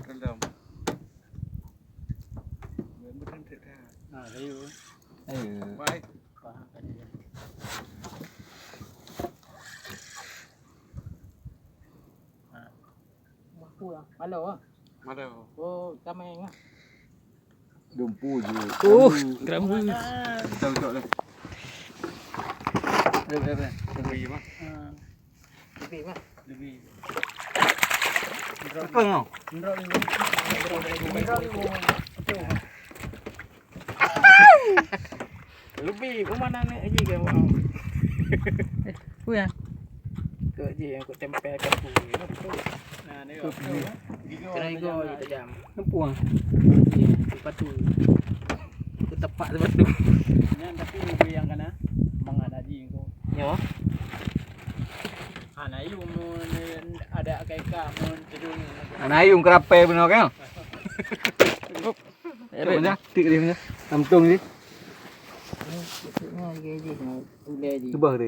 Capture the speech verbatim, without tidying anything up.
Rendam. Beuteuntèe that. Ha, ayo. Ayo. Baik. Mampu lah. Malu ah. Malu. Oh, tameng ah. Dumpu je. Uh, geram. Betul, betul lah. Ada, ada, ada. Lebih mah. Ha. Lebih mah. Lebih. Apa kau? Lebih. Mana nak aja kau? Eh, apa ya? Kau je yang kau tempel kat aku ni. Nah, ni kau. Kena ego je tajam. Apa? Okey, lepas tu. Aku tepak lepas tu. Nyan tapi lebih yang kena mangat haji kau. Ya. Ha, na yum mun ada kai ka mun tedung. Ana yum kerapai beuna kan? Eh, mana? Tik dia punya. Tamtong ni. Ulai je. Cuba dia.